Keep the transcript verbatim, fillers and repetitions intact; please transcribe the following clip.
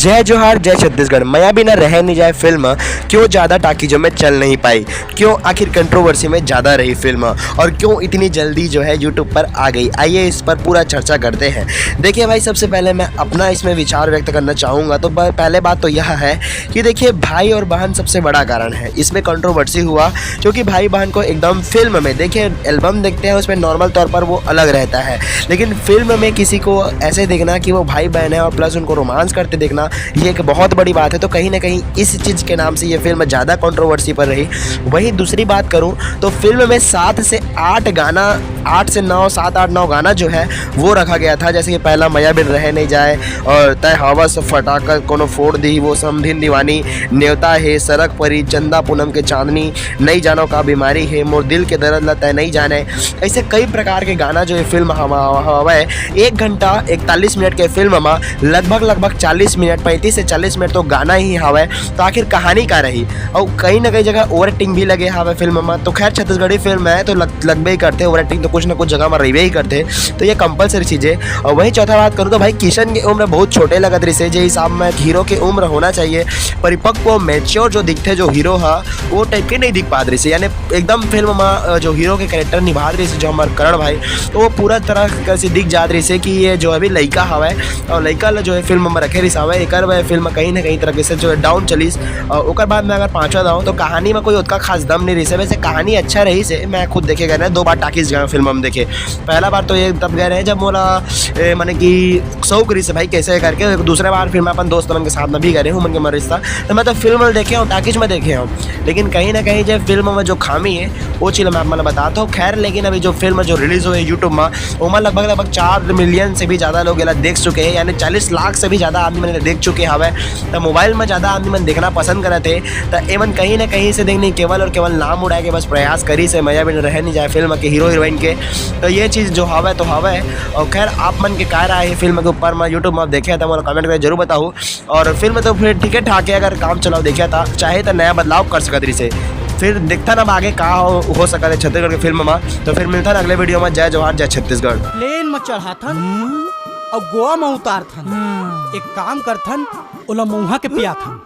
जय जोहार, जय छत्तीसगढ़। मया बिना रह नहीं जाए फिल्म क्यों ज़्यादा टाकीजों में चल नहीं पाई, क्यों आखिर कंट्रोवर्सी में ज़्यादा रही फिल्म और क्यों इतनी जल्दी जो है यूट्यूब पर आ गई, आइए इस पर पूरा चर्चा करते हैं। देखिए भाई, सबसे पहले मैं अपना इसमें विचार व्यक्त करना चाहूँगा। तो ब- पहले बात तो यह है कि देखिए, भाई और बहन सबसे बड़ा कारण है, इसमें कंट्रोवर्सी हुआ क्योंकि भाई बहन को एकदम फिल्म में, देखिए, एल्बम देखते हैं, उसमें नॉर्मल तौर पर वो अलग रहता है, लेकिन फिल्म में किसी को ऐसे देखना कि वो भाई बहन है और प्लस उनको रोमांस करते देखना, ये एक बहुत बड़ी बात है। तो कहीं ना कहीं इस चीज़ के नाम से ये फिल्म ज़्यादा कंट्रोवर्सी पर रही। वहीं दूसरी बात करूँ तो फिल्म में सात से आठ गाना, आठ से नौ, सात आठ नौ गाना जो है वो रखा गया था, जैसे कि पहला मया बिन रह नहीं जाए, और तय हवस फटाकर कोनो फोड़ दी, वो समधिन दीवानी, नेवता है, सड़क परी, चंदा पूनम के चांदनी, नहीं जानो का बीमारी है, मोर दिल के दर्द ला तय नहीं जाने। ऐसे कई प्रकार के गाना जो ये फिल्म हवा हवा है। एक घंटा इकतालीस मिनट के फिल्म में लगभग लगभग चालीस मिनट, पैंतीस से चालीस मिनट तो गाना ही हवा है। तो आखिर कहानी का रही? और कहीं ना कहीं जगह ओवर एक्टिंग भी लगे हवा फिल्म में। तो खैर, छत्तीसगढ़ी फिल्म है तो लग, लगबे ही करते, ओवर एक्टिंग तो कुछ ना कुछ जगह में रहबे ही करते। तो ये कंपलसरी चीज़ है। और वहीं चौथा बात करूँ तो भाई, किशन के उम्र बहुत छोटे लगत रही से, जे हिसाब में हीरो के उम्र होना चाहिए परिपक्व, मैच्योर जो दिखते जो हीरो हा, वो टाइप के नहीं दिख पात रही से। यानी एकदम फिल्म में अ, जो हीरो के कैरेक्टर निभात रही से, जो हमारे करण भाई, तो वो पूरा तरह से दिख जात रही से कि ये जो अभी लइका हवा है और लइका ला जो है फिल्म में रखे रही हवा, एकर वह फिल्म कहीं ना कहीं तरह से जो है डाउन चलीस। और ओकर बाद में अगर पाँचवा दाऊँ तो कहानी में कोई उतना खास दम नहीं रही से। वैसे कहानी अच्छा रही से, मैं खुद देखे गए ना, दो बार टाकीज गए फिल्म हम देखे। पहला बार तो ये तब गए रहे जब मोला ए, माने कि शौक रही से भाई कैसे करके, दूसरे बार फिर मैं अपन दोस्त मन के साथ में भी गए हूँ, मन के मर्जी था। तो मैं तो फिल्म देखे हूँ, टाकीज में देखे हूँ, लेकिन कहीं ना कहीं जो फिल्म में जो खामी है वो चीज़ मैं आप मन बताता हूँ। खैर, लेकिन अभी जो फिल्म जो रिलीज हुई है यूट्यूब में, ओमा लगभग लगभग चार मिलियन से भी ज़्यादा लोग एला देख चुके हैं, यानी चालीस लाख से भी ज़्यादा आदमी मन देख चुके हवे। तो मोबाइल में ज़्यादा आदमी मन देखना पसंद करत है। तो एमन कहीं ना कहीं से देखनी केवल और केवल नाम उड़ाए के बस प्रयास करी से मया बिन रह नहीं जाए फिल्म के हीरो हीरोइन के। तो ये चीज़ जो हवे तो हवे। और खैर, आप मन के का राय है फिल्म के ऊपर में, यूट्यूब में देखे तो मोला कमेंट करके जरूर बताओ। और फिल्म तो फिर ठीक है ठाक है, अगर काम चलाओ देखा था, चाहे तो नया बदलाव कर सकत रही से। फिर देखता ना अब आगे का हो, हो सकत है छत्तीसगढ़ के फिल्म में। तो फिर मिलता ना अगले वीडियो में। जय जोहार, जय छत्तीसगढ़। प्लेन में चढ़ाथन और गोवा में उतारथन। एक काम करथन, ओला मऊहा के पियाथन।